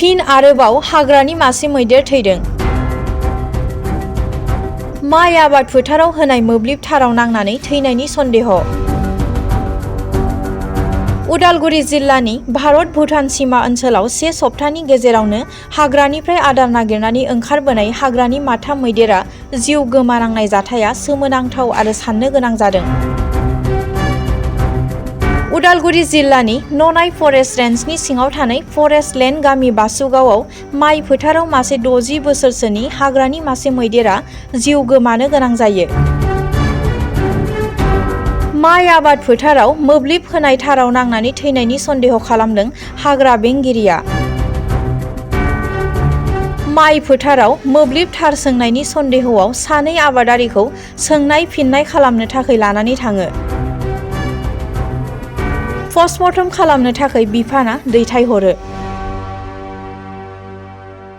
फिन आरोबाव हाग्रानि मासे मैदेर थैदों। माइ आबाद फोथाराव होनाय मोब्लिब थाराव नांनानै थैनायनि सन्देह। उदालगुरि जिल्लानि भारत-भुटान सिमा ओनसोलाव से सप्तानि गेजेरावनो हाग्रानिफ्राय आदार नागिरनानै ओंखारबोनाय हाग्रानि माथाम मैदेरा जिउ गोमानांनाय जाथाया सोमोनांथाव आरो साननो गोनां जादों। उदालगुरि जिल्लानि ननाय फरेस्ट रेन्जनि सिङाव थानाय फरेस्ट लेन्ड गामि बासुगावआव माइ फोथाराव मासे 60 बोसोरसोनि हाग्रानि मासे मैदेरा जिउ गोमानो गोनां जायो। माइ आबाद फोथाराव मोब्लिब होनाय थाराव नांनानै थैनायनि सन्देह खालामदों हाग्रा बेंगिरिया। माइ फोथाराव मोब्लिब थार सोंनायनि सन्देहआव सानै आबादारिखौ सोंनाय फिननाय खालामनो थाखाय लानानै थाङो। पस्टमर्टम खालामनो थाखाय बिफाना दैथायहरो।